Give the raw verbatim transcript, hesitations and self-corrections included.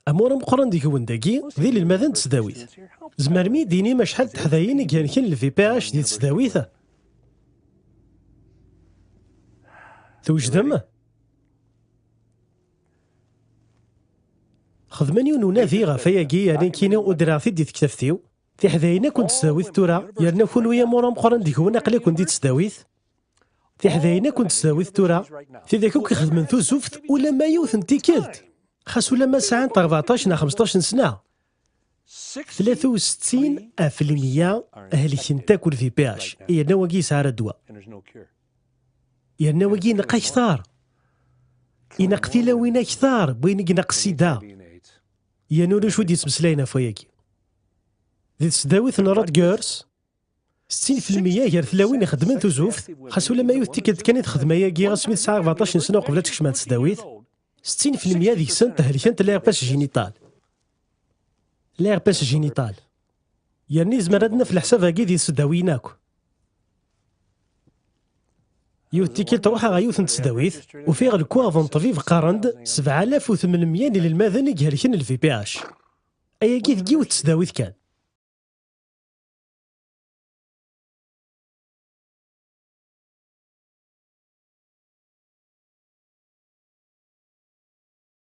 Amur ameqqran deg-wen dagi d inelmaden n tesdawit. Tzemrem i d-inim acḥal n teḥdayin i ihelken lvi P H di tesdawit? Twejdem? Xedmen yiwen unadi ɣef ayagi, yerna nekkini udreɣ-t-id di tektabt-iw. Tiḥdayin akk n tesdawit tura, yerna kunwi amur ameqqran deg-wen aql-iken di tesdawit. Tiḥdayin akk n tesdawit tura, tidak akk ixedmen tuzuft ulamma yiwet n tikkelt. Xas ulamma sɛant rbeɛṭac neɣ xmesṭac n sna, tlata u settin ɣef lemya helkent akk lvi P H, yerna wagi yesɛa ara ddwa. Yerna wagi ineqq akteṛ. Ineqq tilawin akteṛ n wayen i ineqq sida. Yan ulac wi d-yettmeslayen ɣef wayagi. Di tesdawit n Rutgers, settin ɣef lemya gar tlawin ixeddmen tuzuft, xas ulamma yiwet tikkelt kan i texdem ayagi asmi tesɛa rbeɛṭac n sna uqbel ad tekcem ar tesdawit, settin ɣef lemya deg-sent helkent l'herpès génital. L'herpès génital. Yerna yezmer ad naf leḥsab-agi di tesdawin akk. Yiwet tikkelt ruḥeɣ ɣer yiwet n tesdawit, ufiɣ lekwaɣeḍ n ṭṭbib qqaren-d sebɛa alaf u tmenmya n inelmaden i ihelken lvi P H. Ayagi deg yiwet n tesdawit kan.